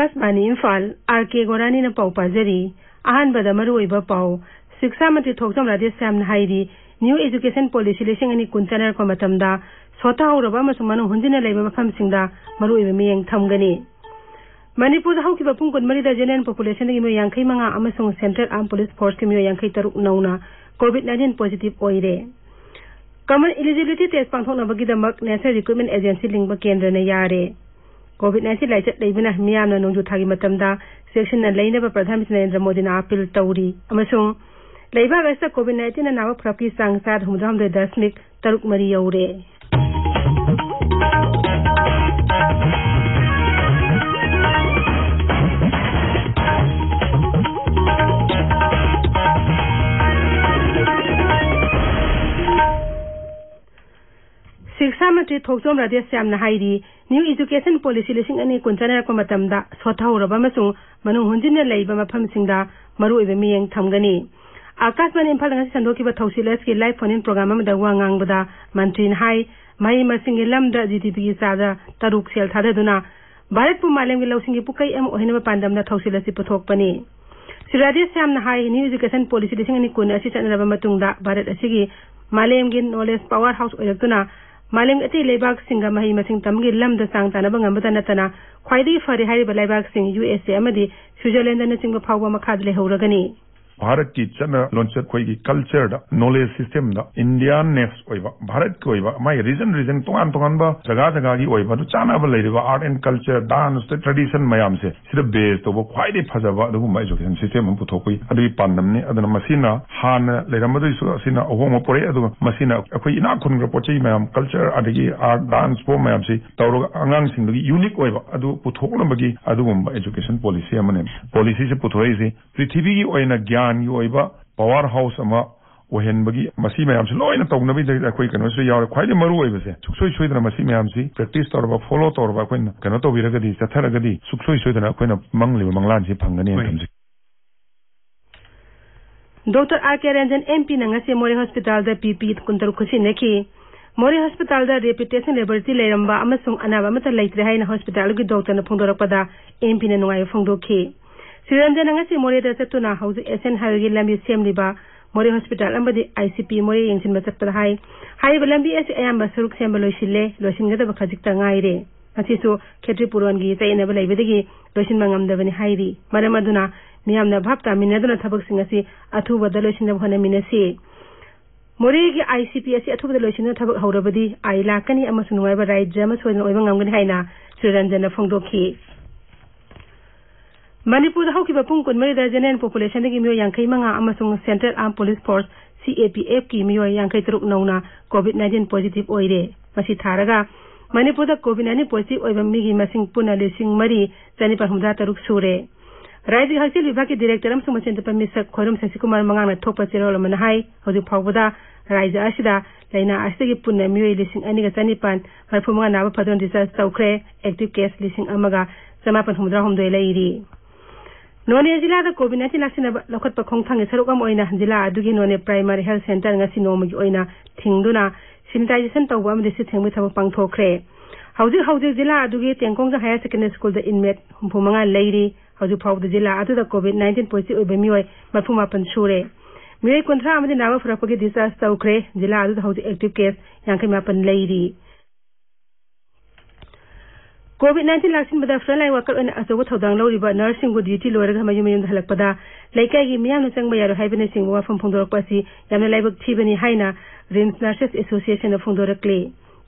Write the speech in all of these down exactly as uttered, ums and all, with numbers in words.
ꯑꯥꯀꯥꯁꯕꯥꯅꯤ Imphal, R ꯀꯦ ꯒꯣꯔꯥꯅꯤꯅ ꯄꯥꯎ ꯄꯥꯖꯔꯤ꯫ ꯑꯍꯥꯟꯕꯗ ꯃꯔꯨꯑꯣꯏꯕ ꯄꯥꯎ꯫ ꯁꯤꯛꯁꯥ ꯃꯟꯇ꯭ꯔꯤ ꯊꯣꯛꯆꯣꯝ ꯔꯥꯙꯦꯁ꯭ꯌꯥꯝꯅ ꯍꯥꯏꯔꯤ, ꯅ꯭ꯌꯨ ꯑꯦꯖꯨꯀꯦꯁꯟ ꯄꯣꯂꯤꯁꯤ ꯂꯤꯁꯤꯡ ꯑꯅꯤ ꯀꯨꯟ ꯆꯠꯅꯔꯛꯄ ꯃꯇꯝꯗ ꯁꯣꯠꯊꯍꯧꯔꯕ ꯑꯃꯁꯨꯡ ꯃꯅꯨꯡ ꯍꯨꯟꯖꯤꯟꯅ ꯂꯩꯕ ꯃꯐꯝꯁꯤꯡꯗ ꯃꯔꯨꯑꯣꯏꯕ ꯃꯤꯠꯌꯦꯡ ꯊꯝꯒꯅꯤ꯫ ꯃꯅꯤꯄꯨꯔꯗ ꯍꯧꯈꯤꯕ ꯄꯨꯡ ꯀꯨꯟꯃꯔꯤꯗ ꯖꯦꯅꯔꯦꯜ ꯄꯣꯄꯨꯂꯦꯁꯟꯗꯒꯤ ꯃꯤꯑꯣꯏ ꯌꯥꯡꯈꯩ ꯃꯉꯥ ꯑꯃꯁꯨꯡ ꯁꯦꯟꯇ꯭ꯔꯦꯜ ꯑꯥꯔꯝ ꯄꯨꯂꯤꯁ ꯐꯣꯔꯁꯀꯤ ꯃꯤꯑꯣꯏ ꯌꯥꯡꯈꯩ ꯇꯔꯨꯛ ꯅꯧꯅ ꯀꯣꯚꯤꯗ ꯅꯥꯏꯟꯇꯤꯟ ꯄꯣꯖꯤꯇꯤꯚ ꯑꯣꯏꯔꯦ꯫ ꯀꯃꯟ ꯏꯂꯤꯖꯤꯕꯤꯂꯤꯇꯤ ꯇꯦꯁ ꯄꯥꯡꯊꯣꯛꯅꯕꯒꯤꯗꯃꯛ ꯅꯦꯁꯅꯦꯜ ꯔꯤꯀ꯭ꯔꯨꯠꯃꯦꯟ ꯑꯦꯖꯦꯟꯁꯤ ꯂꯤꯡꯕ ꯀꯦꯟꯗ꯭ꯔꯅ ꯌꯥꯔꯦ꯫ ꯀꯣꯚꯤꯗ ꯅꯥꯏꯟꯇꯤꯟ ꯂꯥꯏꯆꯠ ꯂꯩꯕꯅ ꯃꯤꯌꯥꯝꯅ ꯅꯣꯡꯖꯨ ꯊꯥꯒꯤ ꯃꯇꯝꯗ ꯆꯦꯛꯁꯤꯟꯅ ꯂꯩꯅꯕ ꯄ꯭ꯔꯙꯥꯟ ꯃꯟꯇ꯭ꯔꯤ ꯅꯔꯦꯟꯗ꯭ꯔ ꯃꯣꯗꯤꯅ ꯑꯥꯄꯤꯜ ꯇꯧꯔꯤ꯫ ꯑꯃꯁꯨꯡ ꯂꯩꯕꯥꯛ ꯑꯁꯤꯗ ꯀꯣꯚꯤꯗ ꯅꯥꯏꯟꯇꯤꯟꯅ ꯅꯥꯕ ꯐꯔꯛꯀꯤ ꯆꯥꯡ ꯆꯥꯗ ꯍꯨꯝꯐꯨꯇꯔꯥꯍꯨꯝꯗꯣꯏ ꯗꯁꯃꯤꯛ ꯇꯔꯨꯛ ꯃꯔꯤ ꯌꯧꯔꯦ꯫ ꯁꯤꯛꯁꯥ ꯃꯟꯇ꯭ꯔꯤ ꯊꯣꯛꯆꯣꯝ ꯔꯥꯙꯦꯁ꯭ꯌꯥꯝꯅ ꯍꯥꯏꯔꯤ, ꯅ꯭ꯌꯨ ꯑꯦꯖꯨꯀꯦꯁꯟ ꯄꯣꯂꯤꯁꯤ ꯂꯤꯁꯤꯡ ꯑꯅꯤ ꯀꯨꯟ ꯆꯠꯅꯔꯛꯄ ꯃꯇꯝꯗ ꯁꯣꯠꯊꯍꯧꯔꯕ ꯑꯃꯁꯨꯡ ꯃꯅꯨꯡ ꯍꯨꯟꯖꯤꯟꯅ ꯂꯩꯕ ꯃꯐꯝꯁꯤꯡꯗ ꯃꯔꯨꯑꯣꯏꯕ ꯃꯤꯠꯌꯦꯡ ꯊꯝꯒꯅꯤ꯫ ꯑꯥꯀꯥꯁꯕꯥꯅꯤ ꯏꯝꯐꯥꯜꯗ ꯉꯁꯤ ꯁꯟꯗꯣꯛꯈꯤꯕ ꯊꯧꯁꯤꯜ ꯑꯁꯤꯒꯤ ꯂꯥꯏꯚ ꯐꯣꯟ ꯏꯟ ꯄ꯭ꯔꯣꯒ꯭ꯔꯥꯝ ꯑꯃꯗ ꯋꯥ ꯉꯥꯡꯕꯗ ꯃꯟꯇ꯭ꯔꯤꯅ ꯍꯥꯏ, ꯃꯍꯩ ꯃꯁꯤꯡꯒꯤ ꯂꯝꯗ ꯖꯤ ꯗꯤ ꯄꯤꯒꯤ ꯆꯥꯗ ꯇꯔꯨꯛ ꯁꯦꯜ ꯊꯥꯗꯗꯨꯅ ꯚꯥꯔꯠꯄꯨ ꯃꯥꯂꯦꯝꯒꯤ ꯂꯧꯁꯤꯡꯒꯤ ꯄꯨꯀꯩ ꯑꯃ ꯑꯣꯏꯍꯟꯅꯕ ꯄꯥꯟꯗꯝꯗ ꯊꯧꯁꯤꯜ ꯑꯁꯤ ꯄꯨꯊꯣꯛꯄꯅꯤ꯫ ꯁ꯭ꯔꯤ ꯔꯥꯙꯦꯁ꯭ꯌꯥꯝꯅ ꯍꯥꯏ, ꯅ꯭ꯌꯨ ꯑꯦꯖꯨꯀꯦꯁꯟ ꯄꯣꯂꯤꯁꯤ ꯂꯤꯁꯤꯡ ꯑꯅꯤ ꯀꯨꯟ ꯑꯁꯤ ꯆꯠꯅꯔꯕ ꯃꯇꯨꯡꯗ ꯚꯥꯔꯠ ꯑꯁꯤꯒꯤ ꯃꯥꯂꯦꯝꯒꯤ ꯅꯣꯂꯦꯖ ꯄꯥꯋꯔ ꯍꯥꯎꯁ ꯑꯣꯏꯔꯛꯇꯨꯅ ꯃꯥꯂꯦꯝꯒꯤ ꯑꯇꯩ ꯂꯩꯕꯥꯛꯁꯤꯡꯒ ꯃꯍꯩ ꯃꯁꯤꯡ ꯇꯝꯕꯒꯤ ꯂꯝꯗ ꯆꯥꯡ ꯆꯥꯟꯅꯕ ꯉꯝꯕꯇ ꯅꯠꯇꯅ ꯈ꯭ꯋꯥꯏꯗꯒꯤ ꯐꯔꯦ ꯍꯥꯏꯔꯤꯕ ꯂꯩꯕꯥꯛꯁꯤꯡ ꯌꯨ ꯑꯦꯁ ꯑꯦ ꯑꯃꯗꯤ ꯁ꯭ꯋꯤꯖꯔꯂꯦꯟꯗ ꯅꯆꯤꯡꯕ ꯐꯥꯎꯕ ꯃꯈꯥꯗ ꯂꯩꯍꯧꯔꯒꯅꯤ꯫ ꯚꯥꯔꯠꯀꯤ ꯆꯠꯅ ꯂꯣꯟꯆꯠ, ꯑꯩꯈꯣꯏꯒꯤ ꯀꯜꯆꯔꯗ, ꯅꯣꯂꯦꯖ ꯁꯤꯁꯇꯦꯝꯗ ꯏꯟꯗꯤꯌꯥꯟꯅꯦꯁ ꯑꯣꯏꯕ, ꯚꯥꯔꯠꯀꯤ ꯑꯣꯏꯕ, ꯃꯥꯒꯤ ꯔꯤꯖꯟ ꯔꯤꯖꯟ, ꯇꯣꯉꯥꯟ ꯇꯣꯉꯥꯟꯕ ꯖꯒꯥ ꯖꯒꯥꯒꯤ ꯑꯣꯏꯕ, ꯑꯗꯨ ꯆꯥꯅꯕ ꯂꯩꯔꯤꯕ art and culture, dance, tradition ꯃꯌꯥꯝꯁꯦ ꯁꯤꯗ ꯕꯦꯖ ꯇꯧꯕ ꯈ꯭ꯋꯥꯏꯗꯒꯤ ꯐꯖꯕ ꯑꯗꯨꯒꯨꯝꯕ ꯑꯦꯖꯨꯀꯦꯁꯟ ꯁꯤꯁꯇꯦꯝ ꯑꯃ ꯄꯨꯊꯣꯛꯄꯒꯤ ꯑꯗꯨꯒꯤ ꯄꯥꯟꯗꯝꯅꯤ꯫ ꯑꯗꯨꯅ ꯃꯁꯤꯅ ꯍꯥꯟꯅ ꯂꯩꯔꯝꯕꯗꯨꯒꯤꯁꯨ ꯑꯁꯤꯅ ꯑꯍꯣꯡꯕ ꯄꯨꯔꯛꯏ, ꯑꯗꯨꯒ ꯃꯁꯤꯅ ꯑꯩꯈꯣꯏ ꯏꯅꯥꯛ ꯈꯨꯟꯈ꯭ꯔ ꯄꯣꯠ ꯆꯩ ꯃꯌꯥꯝ, ꯀꯜꯆꯔ, ꯑꯗꯒꯤ ꯑꯥꯔꯠ, ꯗꯥꯟꯁ ꯐꯣꯝ ꯃꯌꯥꯝꯁꯤ ꯇꯧꯔꯒ ꯑꯉꯥꯡꯁꯤꯡꯗꯨꯒꯤ ꯌꯨꯅꯤꯛ ꯑꯣꯏꯕ ꯑꯗꯨ ꯄꯨꯊꯣꯛꯅꯕꯒꯤ ꯑꯗꯨꯒꯨꯝꯕ ꯑꯦꯖꯨꯀꯦꯁꯟ ꯄꯣꯂꯤꯁꯤ ꯑꯃꯅꯤ꯫ ꯄꯣꯂꯤꯁꯤꯁꯤ ꯄꯨꯊꯣꯔꯛꯏꯁꯤ ꯄ꯭ꯔꯤꯊꯤꯕꯤꯒꯤ ꯑꯣꯏꯅ ꯒ꯭ꯌꯥꯟꯒꯤ ꯑꯣꯏꯕ ꯄꯋꯥꯔ ꯍꯥꯎꯁ ꯑꯃ ꯑꯣꯏꯍꯟꯕꯒꯤ, ꯃꯁꯤ ꯃꯌꯥꯝꯁꯤ ꯂꯣꯏꯅ ꯇꯧꯅꯕꯒꯤꯗꯃꯛꯇ ꯑꯩꯈꯣꯏ ꯀꯩꯅꯣꯁꯤꯗ ꯌꯥꯎꯔꯦ꯫ ꯈ꯭ꯋꯥꯏꯗꯒꯤ ꯃꯔꯨ ꯑꯣꯏꯕꯁꯦ, ꯁꯨꯡꯁꯣꯏ ꯁꯣꯏꯗꯅ ꯃꯁꯤ ꯃꯌꯥꯝꯁꯤ ꯄ꯭ꯔꯦꯛꯇꯤꯁ ꯇꯧꯔꯕ, ꯐꯣꯂꯣ ꯇꯧꯔꯕ, ꯑꯩꯈꯣꯏꯅ ꯀꯩꯅꯣ ꯇꯧꯕꯤꯔꯒꯗꯤ, ꯆꯠꯊꯔꯒꯗꯤ, ꯁꯨꯡꯁꯣꯏ ꯁꯣꯏꯗꯅ ꯑꯩꯈꯣꯏꯅ ꯃꯪꯂꯤꯕ ꯃꯪꯂꯥꯟꯁꯤ ꯐꯪꯒꯅꯤ ꯍꯥꯏꯅ ꯍꯣꯏ꯫ ꯊꯝꯖꯒꯦ꯫ ꯗꯣꯛꯇꯔ ꯑꯥꯔ ꯀꯦ ꯔꯟꯖꯟ ꯑꯦꯝ ꯄꯤꯅ ꯉꯁꯤ ꯃꯣꯔꯦ ꯍꯣꯁꯄꯤꯇꯥꯜꯗ ꯄꯤ ꯄꯤ ꯀꯨꯟꯇꯔꯨꯛ ꯈꯨꯠꯁꯤꯟꯅꯈꯤ꯫ ꯃꯣꯔꯦ ꯍꯣꯁꯄꯤꯇꯥꯜꯗ ꯔꯦꯄꯤꯗ ꯇꯦꯁꯇꯤꯡ ꯂꯦꯕꯣꯔꯦꯇꯔꯤ ꯂꯩꯔꯝꯕ ꯑꯃꯁꯨꯡ ꯑꯅꯥꯕ ꯑꯃꯠꯇ ꯂꯩꯇ꯭ꯔꯦ ꯍꯥꯏꯅ ꯍꯣꯁꯄꯤꯇꯥꯜꯒꯤ ꯗꯣꯛꯇꯔꯅ ꯐꯣꯡꯗꯣꯔꯛꯄꯗ ꯑꯦꯝ ꯄꯤꯅ ꯅꯨꯡꯉꯥꯏꯕ ꯐꯣꯡꯗꯣꯛꯈꯤ꯫ ꯁ꯭ꯔꯤ ꯔꯟꯖꯟꯅ ꯉꯁꯤ ꯃꯣꯔꯦꯗ ꯆꯠꯇꯨꯅ ꯍꯧꯖꯤꯛ ꯑꯦꯁꯤꯌꯥꯟ ꯍꯥꯏꯋꯦꯒꯤ ꯂꯝꯕꯤ ꯁꯦꯝꯂꯤꯕ ꯃꯣꯔꯦ ꯍꯣꯁꯄꯤꯇꯥꯜ ꯑꯃꯗꯤ ꯑꯥꯏ ꯁꯤ ꯄꯤ ꯃꯣꯔꯦ ꯌꯦꯡꯁꯤꯟꯕ ꯆꯠꯄꯗ ꯍꯥꯏ꯫ ꯍꯥꯏꯔꯤꯕ ꯂꯝꯕꯤ ꯑꯁꯤ ꯑꯌꯥꯝꯕ ꯁꯔꯨꯛ ꯁꯦꯝꯕ ꯂꯣꯏꯁꯤꯜꯂꯦ, ꯂꯣꯏꯁꯤꯟꯒꯗꯕ ꯈꯖꯤꯛꯇ ꯉꯥꯏꯔꯦ꯫ ꯃꯁꯤꯁꯨ ꯈꯦꯇ꯭ꯔꯤ ꯄꯨꯔꯣꯟꯒꯤ ꯆꯌꯦꯠꯅꯕ ꯂꯩꯕꯗꯒꯤ ꯂꯣꯏꯁꯤꯟꯕ ꯉꯝꯗꯕꯅꯤ ꯍꯥꯏꯔꯤ꯫ ꯃꯔꯝ ꯑꯗꯨꯅ ꯃꯤꯌꯥꯝꯅ ꯚꯥꯞ ꯇꯥꯃꯤꯟꯅꯗꯨꯅ ꯊꯕꯛꯁꯤꯡ ꯑꯁꯤ ꯑꯊꯨꯕꯗ ꯂꯣꯏꯁꯤꯟꯅꯕ ꯍꯣꯠꯅꯃꯤꯟꯅꯁꯤ꯫ ꯃꯣꯔꯦꯒꯤ ꯑꯥꯏ ꯁꯤ ꯄꯤ ꯑꯁꯤ ꯑꯊꯨꯕꯗ ꯂꯣꯏꯁꯤꯟꯗꯨꯅ ꯊꯕꯛ ꯍꯧꯔꯕꯗꯤ ꯑꯥꯏ ꯂꯥꯛꯀꯅꯤ ꯑꯃꯁꯨꯡ ꯅꯨꯡꯉꯥꯏꯕ ꯔꯥꯏꯖ꯭ꯌ ꯑꯃ ꯁꯣꯏꯗꯅ ꯑꯣꯏꯕ ꯉꯝꯒꯅꯤ ꯍꯥꯏꯅ ꯁ꯭ꯔꯤ ꯔꯟꯖꯟꯅ ꯐꯣꯡꯗꯣꯛꯈꯤ꯫ ꯃꯅꯤꯄꯨꯔꯗ ꯍꯧꯈꯤꯕ ꯄꯨꯡ ꯀꯨꯟꯃꯔꯤꯗ ꯖꯦꯅꯦꯔꯦꯜ ꯄꯣꯄꯨꯂꯦꯁꯟꯗꯒꯤ ꯃꯤꯑꯣꯏ ꯌꯥꯡꯈꯩ ꯃꯉꯥ ꯑꯃꯁꯨꯡ ꯁꯦꯟꯇ꯭ꯔꯦꯜ ꯑꯥꯔꯝ ꯄꯨꯂꯤꯁ ꯐꯣꯔꯁ, ꯁꯤ ꯑꯦ ꯄꯤ ꯑꯦꯐꯀꯤ ꯃꯤꯑꯣꯏ ꯌꯥꯡꯈꯩ ꯇꯔꯨꯛ ꯅꯧꯅ ꯀꯣꯚꯤꯗ ꯅꯥꯏꯟꯇꯤꯟ ꯄꯣꯖꯤꯇꯤꯚ ꯑꯣꯏꯔꯦ꯫ ꯃꯁꯤ ꯊꯥꯔꯒ ꯃꯅꯤꯄꯨꯔꯗ ꯀꯣꯚꯤꯗ ꯅꯥꯏꯟꯇꯤꯟ ꯄꯣꯖꯤꯇꯤꯚ ꯑꯣꯏꯕ ꯃꯤꯒꯤ ꯃꯁꯤꯡ ꯄꯨꯟꯅ ꯂꯤꯁꯤꯡ ꯃꯔꯤ ꯆꯅꯤꯄꯥꯟ ꯍꯨꯝꯗ꯭ꯔꯥ ꯇꯔꯨꯛ ꯁꯨꯔꯦ꯫ ꯔꯥꯏꯖ꯭ꯌꯒꯤ ꯍꯛꯁꯦꯜ ꯋꯤꯚꯥꯒꯀꯤ ꯗꯤꯔꯦꯛꯇꯔ ꯑꯃꯁꯨꯡ ꯃꯆꯤꯟ ꯇꯨꯄꯥ ꯃꯤꯁꯛ ꯈꯣꯏꯔꯝ ꯁꯁꯤꯀꯨꯃꯥꯔ ꯃꯉꯥꯡꯅ ꯊꯣꯛꯄ ꯆꯦꯔꯣꯜ ꯑꯃꯅ ꯍꯥꯏ, ꯍꯧꯖꯤꯛ ꯐꯥꯎꯕꯗ ꯔꯥꯏꯖ꯭ꯌ ꯑꯁꯤꯗ ꯂꯥꯏꯅꯥ ꯑꯁꯤꯗꯒꯤ ꯄꯨꯟꯅ ꯃꯤꯑꯣꯏ ꯂꯤꯁꯤꯡ ꯑꯅꯤꯒ ꯆꯅꯤꯄꯥꯟ ꯃꯔꯤꯐꯨ ꯃꯉꯥ ꯅꯥꯕ ꯐꯗꯨꯅ ꯗꯤꯁꯆꯥꯔꯖ ꯇꯧꯈ꯭ꯔꯦ꯫ ꯑꯦꯛꯇꯤꯚ ꯀꯦꯁ ꯂꯤꯁꯤꯡ ꯑꯃꯒ ꯆꯃꯥꯄꯟ ꯍꯨꯝꯐꯨꯇꯔꯥ ꯍꯨꯝꯗꯣꯏ ꯂꯩꯔꯤ꯫ ꯅꯣꯅꯦ ꯖꯤꯂꯥꯗ ꯀꯣꯚꯤꯗ ꯅꯥꯏꯟꯇꯤꯟ ꯂꯥꯛꯁꯤꯟꯅꯕ ꯂꯧꯈꯠꯄ ꯈꯣꯡꯊꯥꯡꯒꯤ ꯁꯔꯨꯛ ꯑꯃ ꯑꯣꯏꯅ ꯖꯤꯂꯥ ꯑꯗꯨꯒꯤ ꯅꯣꯅꯦ ꯄ꯭ꯔꯥꯏꯃꯥꯔꯤ ꯍꯦꯜꯊ ꯁꯦꯟꯇꯔ ꯉꯁꯤ ꯅꯣꯡꯃꯒꯤ ꯑꯣꯏꯅ ꯊꯤꯡꯗꯨꯅ ꯁꯦꯅꯤꯇꯥꯏꯖꯦꯁꯟ ꯇꯧꯕ ꯑꯃꯗꯤ ꯁꯤꯠ ꯊꯦꯡꯕꯒꯤ ꯊꯕꯛ ꯄꯥꯡꯊꯣꯛꯈ꯭ꯔꯦ꯫ ꯍꯧꯖꯤꯛ ꯍꯧꯖꯤꯛ ꯖꯤꯂꯥ ꯑꯗꯨꯒꯤ ꯇꯦꯡꯀꯣꯡꯖꯥꯡ ꯍꯥꯌꯔ ꯁꯦꯀꯦꯟꯗꯔꯤ ꯁ꯭ꯀꯨꯜꯗ ꯏꯟꯃꯦꯠ ꯍꯨꯝꯐꯨ ꯃꯉꯥ ꯂꯩꯔꯤ꯫ ꯍꯧꯖꯤꯛ ꯐꯥꯎꯕꯗ ꯖꯤꯂꯥ ꯑꯗꯨꯗ ꯀꯣꯚꯤꯗ ꯅꯥꯏꯟꯇꯤꯟ ꯄꯣꯖꯤꯇꯤꯚ ꯑꯣꯏꯕ ꯃꯤꯑꯣꯏ ꯃꯔꯤꯐꯨ ꯃꯥꯄꯟ ꯁꯨꯔꯦ꯫ ꯃꯤꯑꯣꯏ ꯀꯨꯟꯊ꯭ꯔꯥ ꯑꯃꯗꯤ ꯅꯥꯕ ꯐꯔꯛꯄꯒꯤ ꯗꯤꯁꯆꯥꯔꯖ ꯇꯧꯈ꯭ꯔꯦ꯫ ꯖꯤꯂꯥ ꯑꯗꯨꯗ ꯍꯧꯖꯤꯛ ꯑꯦꯛꯇꯤꯚ ꯀꯦꯁ ꯌꯥꯡꯈꯩ ꯃꯥꯄꯟ ꯂꯩꯔꯤ꯫ ꯀꯣꯚꯤꯗ ꯅꯥꯏꯟꯇꯤꯟ ꯂꯥꯛꯁꯤꯟꯕꯗ ꯐ꯭ꯔꯟꯠ ꯂꯥꯏꯟ ꯋꯥꯔꯀꯔ ꯑꯣꯏꯅ ꯑꯆꯧꯕ ꯊꯧꯗꯥꯡ ꯂꯧꯔꯤꯕ ꯅꯔꯁꯁꯤꯡꯕꯨ ꯗ꯭ꯌꯨꯇꯤ ꯂꯣꯏꯔꯒ ꯃꯌꯨꯝ ꯃꯌꯨꯝꯗ ꯍꯜꯂꯛꯄꯗ ꯂꯩꯀꯥꯏꯒꯤ ꯃꯤꯌꯥꯝꯅ ꯆꯪꯕ ꯌꯥꯔꯣꯏ ꯍꯥꯏꯕꯅꯆꯤꯡꯕ ꯋꯥꯐꯝ ꯐꯣꯡꯗꯣꯔꯛꯄ ꯑꯁꯤ ꯌꯥꯝꯅ ꯂꯥꯏꯕꯛ ꯊꯤꯕꯅꯤ ꯍꯥꯏꯅ ꯔꯤꯝꯁ ꯅꯔꯁꯦꯁ ꯑꯦꯁꯣꯁꯤꯌꯦꯁꯟꯅ ꯐꯣꯡꯗꯣꯔꯛꯂꯤ꯫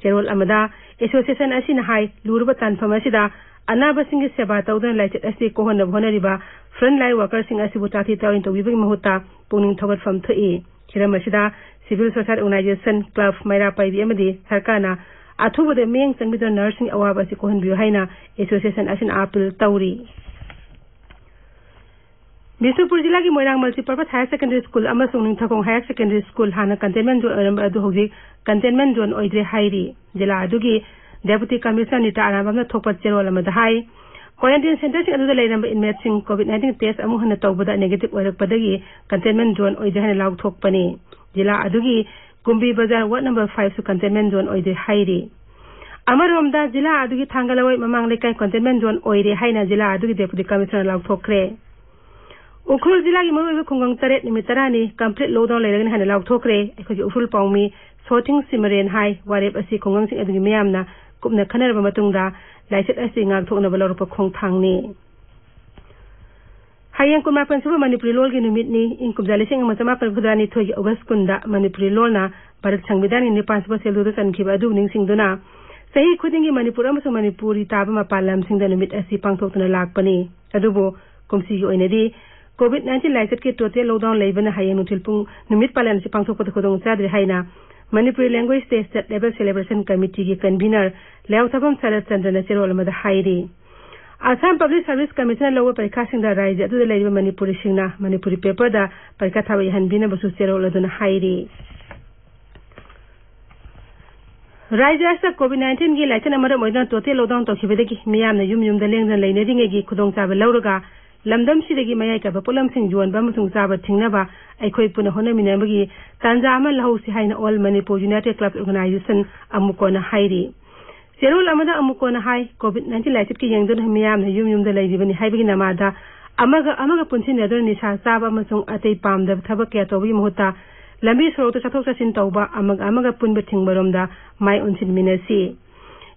ꯆꯦꯔꯣꯜ ꯑꯃꯗ ꯑꯦꯁꯣꯁꯤꯌꯦꯁꯟ ꯑꯁꯤꯅ ꯍꯥꯏ, ꯂꯨꯔꯕ ꯇꯥꯟꯐꯝ ꯑꯁꯤꯗ ꯑꯅꯥꯕꯁꯤꯡꯒꯤ ꯁꯦꯕꯥ ꯇꯧꯗꯨꯅ ꯂꯥꯏꯆꯠ ꯑꯁꯤ ꯀꯣꯛꯍꯟꯅꯕ ꯍꯣꯠꯅꯔꯤꯕ ꯐ꯭ꯔꯟꯠ ꯂꯥꯏꯟ ꯋꯥꯔꯀꯔꯁꯤꯡ ꯑꯁꯤꯕꯨ ꯇꯥꯊꯤ ꯇꯥꯑꯣꯏꯅ ꯇꯧꯕꯤꯕꯒꯤ ꯃꯍꯨꯠꯇ ꯄꯨꯛꯅꯤꯡ ꯊꯧꯒꯠꯐꯝ ꯊꯣꯛꯏ꯫ ꯍꯤꯔꯝ ꯑꯁꯤꯗ ꯁꯤꯚꯤꯜ ꯁꯣꯁꯥꯏꯇꯤ ꯑꯣꯔꯒꯅꯥꯏꯖꯦꯁꯟ, ꯀ꯭ꯂꯕ, ꯃꯩꯔꯥ ꯄꯥꯏꯕꯤ ꯑꯃꯗꯤ ꯁꯔꯀꯥꯔꯅ ꯑꯊꯨꯕꯗ ꯃꯤꯠꯌꯦꯡ ꯆꯪꯕꯤꯗꯨꯅ ꯅꯔꯁꯁꯤꯡꯒꯤ ꯑꯋꯥꯕ ꯑꯁꯤ ꯀꯣꯛꯍꯟꯕꯤꯌꯨ ꯍꯥꯏꯅ ꯑꯦꯁꯣꯁꯤꯌꯦꯁꯟ ꯑꯁꯤꯅ ꯑꯥꯄꯤꯜ ꯇꯧꯔꯤ꯫ ꯕꯤꯁꯅꯨꯄꯨꯔ ꯖꯤꯂꯥꯒꯤ ꯃꯣꯏꯔꯥꯡ ꯃꯜꯇꯤꯄꯔꯄꯁ ꯍꯥꯌꯔ ꯁꯦꯀꯦꯟꯗꯔꯤ ꯁ꯭ꯀꯨꯜ ꯑꯃꯁꯨꯡ ꯅꯤꯡꯊꯧꯈꯣꯡ ꯍꯥꯌꯔ ꯁꯦꯀꯦꯟꯗꯔꯤ ꯁ꯭ꯀꯨꯜ ꯍꯥꯟꯅ ꯀꯟꯇꯦꯟꯃꯦꯟ ꯖꯣꯟ ꯑꯣꯏꯔꯝꯕ ꯑꯗꯨ ꯍꯧꯖꯤꯛ ꯀꯟꯇꯦꯟꯃꯦꯟ ꯖꯣꯟ ꯑꯣꯏꯗ꯭ꯔꯦ ꯍꯥꯏꯔꯤ꯫ ꯖꯤꯂꯥ ꯑꯗꯨꯒꯤ ꯗꯦꯄꯨꯇꯤ ꯀꯃꯤꯁꯅꯔ ꯅꯤꯇꯥ ꯑꯔꯥꯝꯕꯝꯅ ꯊꯣꯛꯄ ꯆꯦꯔꯣꯜ ꯑꯃꯗ ꯍꯥꯏ, ꯀ꯭ꯋꯥꯔꯦꯟꯇꯤꯟ ꯁꯦꯟꯇꯔꯁꯤꯡ ꯑꯗꯨꯗ ꯂꯩꯔꯝꯕ ꯏꯟꯃꯦꯠꯁꯤꯡ ꯀꯣꯚꯤꯗ ꯅꯥꯏꯟꯇꯤꯟ ꯇꯦꯁ ꯑꯃꯨꯛ ꯍꯟꯅ ꯇꯧꯕꯗ ꯅꯦꯒꯦꯇꯤꯚ ꯑꯣꯏꯔꯛꯄꯗꯒꯤ ꯀꯟꯇꯦꯟꯃꯦꯟ ꯖꯣꯟ ꯑꯣꯏꯗ꯭ꯔꯦ ꯍꯥꯏꯅ ꯂꯥꯎꯊꯣꯛꯄꯅꯤ꯫ ꯖꯤꯂꯥ ꯑꯗꯨꯒꯤ ꯀꯨꯝꯕꯤ ꯕꯖꯥꯔ ꯋꯥꯔꯗ ꯅꯝꯕꯔ ꯐꯥꯏꯚꯁꯨ ꯀꯟꯇꯦꯟꯃꯦꯟ ꯖꯣꯟ ꯑꯣꯏꯗꯦ ꯍꯥꯏꯔꯤ꯫ ꯑꯃꯔꯣꯝꯗ ꯖꯤꯂꯥ ꯑꯗꯨꯒꯤ ꯊꯥꯡꯒ ꯂꯋꯥꯏ ꯃꯃꯥꯡ ꯂꯩꯀꯥꯏ ꯀꯟꯇꯦꯟꯃꯦꯟ ꯖꯣꯟ ꯑꯣꯏꯔꯦ ꯍꯥꯏꯅ ꯖꯤꯂꯥ ꯑꯗꯨꯒꯤ ꯗꯦꯄꯨꯇꯤ ꯀꯃꯤꯁꯅꯔ ꯂꯥꯎꯊꯣꯛꯈ꯭ꯔꯦ꯫ ꯎꯈ꯭ꯔꯨꯜ ꯖꯤꯂꯥꯒꯤ ꯃꯔꯨꯑꯣꯏꯕ ꯈꯨꯡꯒꯪ ꯇꯔꯦꯠ ꯅꯨꯃꯤꯠ ꯇꯔꯥꯅꯤ complete lockdown ꯂꯩꯔꯒꯅꯤ ꯍꯥꯏꯅ ꯂꯥꯎꯊꯣꯛꯈ꯭ꯔꯦ꯫ ꯑꯩꯈꯣꯏꯒꯤ ꯎꯈ꯭ꯔꯨꯜ ꯄꯥꯎꯃꯤ ꯁꯣꯊꯤꯡ ꯁꯤꯃꯔꯦꯟ ꯍꯥꯏ ꯋꯥꯔꯦꯞ ꯑꯁꯤ ꯈꯨꯡꯒꯪꯁꯤꯡ ꯑꯗꯨꯒꯤ ꯃꯤꯌꯥꯝꯅ ꯀꯨꯞꯅ ꯈꯟꯅꯔꯕ ꯃꯇꯨꯡꯗ ꯂꯥꯏꯆꯠ ꯑꯁꯤ ꯉꯥꯛꯊꯣꯛꯅꯕ ꯂꯧꯔꯛꯄ ꯈꯣꯡꯊꯥꯡꯅꯤ꯫ ꯍꯌꯦꯡ ꯀꯨꯟꯃꯥꯄꯟ ꯁꯨꯕ ꯃꯅꯤꯄꯨꯔꯤ ꯂꯣꯜꯒꯤ ꯅꯨꯃꯤꯠꯅꯤ꯫ ꯏꯪ ꯀꯨꯝꯖꯥ ꯂꯤꯁꯤꯡ ꯑꯃ ꯆꯃꯥꯄꯟ ꯍꯨꯝꯐꯨꯇꯔꯥꯅꯤꯊꯣꯏꯒꯤ ꯑꯣꯒꯁ ꯀꯨꯟꯗ ꯃꯅꯤꯄꯨꯔꯤ ꯂꯣꯜꯅ ꯚꯥꯔꯠ ꯁꯪꯕꯤꯙꯥꯟꯒꯤ ꯅꯤꯄꯥꯟ ꯁꯨꯕ ꯁꯦꯗꯨꯜꯗ ꯆꯟꯈꯤꯕ ꯑꯗꯨꯕꯨ ꯅꯤꯡꯁꯤꯡꯗꯨꯅ ꯆꯍꯤ ꯈꯨꯗꯤꯡꯒꯤ ꯃꯅꯤꯄꯨꯔ ꯑꯃꯁꯨꯡ ꯃꯅꯤꯄꯨꯔꯤ ꯇꯥꯕ ꯃꯄꯥꯟ ꯂꯝꯁꯤꯡꯗ ꯅꯨꯃꯤꯠ ꯑꯁꯤ ꯄꯥꯡꯊꯣꯛꯇꯨꯅ ꯂꯥꯛꯄꯅꯤ꯫ ꯑꯗꯨꯕꯨ ꯀꯨꯝꯁꯤꯒꯤ ꯑꯣꯏꯅꯗꯤ COVID nineteen ꯂꯥꯏꯆꯠꯀꯤ total lockdown ꯂꯩꯕꯅ ꯍꯌꯦꯡ ꯅꯨꯡꯊꯤꯜ ꯄꯨꯡ ꯅꯨꯃꯤꯠ ꯄꯥꯂꯟ ꯑꯁꯤ ꯄꯥꯡꯊꯣꯛꯄꯗ ꯈꯨꯗꯣꯡ ꯆꯥꯗ꯭ꯔꯦ ꯍꯥꯏꯅ Manipuri language day state level celebration committeeꯒꯤ convener ꯂꯩꯍꯥꯎꯊꯥꯕꯝ ꯁꯔꯠ ꯆꯟꯗ꯭ꯔꯅ ꯆꯦꯔꯣꯜ ꯑꯃꯗ ꯍꯥꯏꯔꯤ꯫ ꯑꯁꯥꯝ Public Service Commissionꯅ ꯂꯧꯕ ꯄꯔꯤꯈꯥꯁꯤꯡꯗ ꯔꯥꯖ꯭ꯌ ꯑꯗꯨꯗ ꯂꯩꯔꯤꯕ ꯃꯅꯤꯄꯨꯔꯤꯁꯤꯡꯅ ꯃꯅꯤꯄꯨꯔꯤ paperꯗ ꯄꯔꯤꯈꯥ ꯊꯥꯕ ꯌꯥꯍꯟꯕꯤꯅꯕꯁꯨ ꯆꯦꯔꯣꯜ ꯑꯗꯨꯅ ꯍꯥꯏꯔꯤ꯫ ꯔꯥꯖ꯭ꯌ ꯑꯁꯤꯗ COVID nineteenꯒꯤ ꯂꯥꯏꯆꯠꯅ ꯃꯔꯝ ꯑꯣꯏꯗꯨꯅ total lockdown ꯇꯧꯈꯤꯕꯗꯒꯤ ꯃꯤꯌꯥꯝꯅ ꯌꯨꯝ ꯌꯨꯝꯗ ꯂꯦꯡꯗꯅ ꯂꯩꯅꯔꯤꯉꯩꯒꯤ ꯈꯨꯗꯣꯡꯆꯥꯕ ꯂꯧꯔꯒ ꯂꯝꯗꯝꯁꯤꯗꯒꯤ ꯃꯌꯥꯏ ꯀꯥꯏꯕ ꯄꯣꯠꯂꯝꯁꯤꯡ ꯌꯣꯟꯕ ꯑꯃꯁꯨꯡ ꯆꯥꯕ ꯊꯤꯡꯅꯕ ꯑꯩꯈꯣꯏ ꯄꯨꯟꯅ ꯍꯣꯠꯅꯃꯤꯟꯅꯕꯒꯤ ꯇꯥꯟꯖꯥ ꯑꯃ ꯂꯧꯍꯧꯁꯤ ꯍꯥꯏꯅ All Manipur United Clubs Organisation ꯑꯃꯨꯛ ꯀꯣꯟꯅ ꯍꯥꯏꯔꯤ꯫ ꯆꯦꯔꯣꯜ ꯑꯃꯗ ꯑꯃꯨꯛ ꯀꯣꯟꯅ ꯍꯥꯏ, COVID nineteen ꯂꯥꯏꯆꯠꯀꯤ ꯌꯦꯡꯗꯨꯅ ꯃꯤꯌꯥꯝꯅ ꯌꯨꯝ ꯌꯨꯝꯗ ꯂꯩꯔꯤꯕꯅꯤ ꯍꯥꯏꯕꯒꯤ ꯅꯃꯥꯗ ꯑꯃꯒ ꯑꯃꯒ ꯄꯨꯟꯁꯤꯟꯅꯗꯨꯅ ꯅꯤꯁꯥ ꯆꯥꯕ ꯑꯃꯁꯨꯡ ꯑꯇꯩ ꯄꯥꯝꯗꯕ ꯊꯕꯛ ꯀꯌꯥ ꯇꯧꯕꯒꯤ ꯃꯍꯨꯠꯇ ꯂꯝꯕꯤ ꯁꯣꯔꯣꯛꯇ ꯆꯠꯊꯣꯛ ꯆꯠꯁꯤꯟ ꯇꯧꯕ, ꯑꯃꯒ ꯑꯃꯒ ꯄꯨꯟꯕ ꯊꯤꯡꯕꯔꯣꯝꯗ ꯃꯥꯏ ꯑꯣꯟꯁꯤꯟꯃꯤꯟꯅꯁꯤ꯫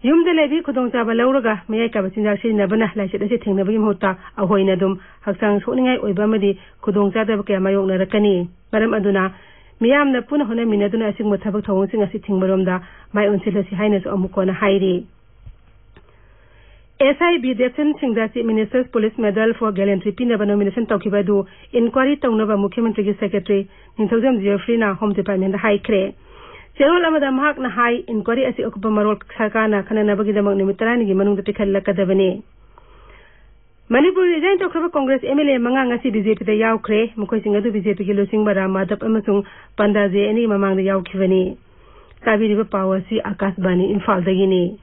ꯌꯨꯝꯗ ꯂꯩꯕꯒꯤ ꯈꯨꯗꯣꯡꯆꯥꯕ ꯂꯧꯔꯒ ꯃꯌꯥꯏ ꯀꯥꯏꯕ ꯆꯤꯟꯖꯥꯛ ꯁꯤꯖꯤꯟꯅꯕꯅ ꯂꯥꯏꯆꯠ ꯑꯁꯤ ꯊꯦꯡꯅꯕꯒꯤ ꯃꯍꯨꯠꯇ ꯑꯩꯈꯣꯏꯅ ꯑꯗꯨꯝ ꯍꯛꯆꯥꯡ ꯁꯣꯛꯅꯤꯡꯉꯥꯏ ꯑꯣꯏꯕ ꯑꯃꯗꯤ ꯈꯨꯗꯣꯡꯆꯥꯗꯕ ꯀꯌꯥ ꯃꯥꯌꯣꯛꯅꯔꯛꯀꯅꯤ꯫ ꯃꯔꯝ ꯑꯗꯨꯅ ꯃꯤꯌꯥꯝꯅ ꯄꯨꯟꯅ ꯍꯣꯠꯅꯃꯤꯟꯅꯗꯨꯅ ꯑꯁꯤꯒꯨꯝꯕ ꯊꯕꯛ ꯊꯧꯑꯣꯡꯁꯤꯡ ꯑꯁꯤ ꯊꯤꯡꯕꯔꯣꯝꯗ ꯃꯥꯏ ꯑꯣꯟꯁꯤꯜꯂꯁꯤ ꯍꯥꯏꯅꯁꯨ ꯑꯃꯨꯛ ꯀꯣꯟꯅ ꯍꯥꯏꯔꯤ꯫ ꯑꯦꯁ ꯑꯥꯏ ꯕꯤꯗꯦꯞꯁꯟ ꯁꯤꯡꯗ Chief Minister's Police Medal for Gallantry ꯄꯤꯅꯕ nomination ꯇꯧꯈꯤꯕ ꯑꯗꯨ inquiry ꯇꯧꯅꯕ ꯃꯨꯈ꯭ꯌ ꯃꯟꯇ꯭ꯔꯤꯒꯤ secretary ꯅꯤꯡꯊꯧꯖꯝ ꯖꯦꯐ꯭ꯔꯤꯅ Home Departmentꯇ ꯍꯥꯏꯈ꯭ꯔꯦ꯫ ꯆꯦꯔꯣꯜ ꯑꯃꯗ ꯃꯍꯥꯛꯅ ꯍꯥꯏ, inquiry ꯑꯁꯤ ꯑꯀꯨꯞꯄ ꯃꯔꯣꯜ ꯁꯔꯀꯥꯔꯅ ꯈꯟꯅꯅꯕꯒꯤꯗꯃꯛ ꯅꯨꯃꯤꯠ ꯇꯔꯥꯅꯤꯒꯤ ꯃꯅꯨꯡꯗ ꯄꯤꯈꯠꯂꯛꯀꯗꯕꯅꯤ꯫ ꯃꯅꯤꯄꯨꯔ resign ꯇꯧꯈ꯭ꯔꯕ Congress M L A ꯃꯉꯥ ꯉꯁꯤ BJPꯗ ꯌꯥꯎꯈ꯭ꯔꯦ꯫ ꯃꯈꯣꯏꯁꯤꯡ ꯑꯗꯨ BJPꯒꯤ ꯂꯨꯆꯤꯡꯕ ꯔꯥꯝ ꯃꯥꯙꯕ ꯑꯃꯁꯨꯡ ꯄꯟꯗꯥ ꯖꯦ ꯑꯅꯤꯒꯤ ꯃꯃꯥꯡꯗ ꯌꯥꯎꯈꯤꯕꯅꯤ꯫ ꯇꯥꯕꯤꯔꯤꯕ ꯄꯥꯎ ꯑꯁꯤ ꯑꯀꯥꯁꯕꯥꯅꯤ ꯏꯝꯐꯥꯜꯗꯒꯤꯅꯤ꯫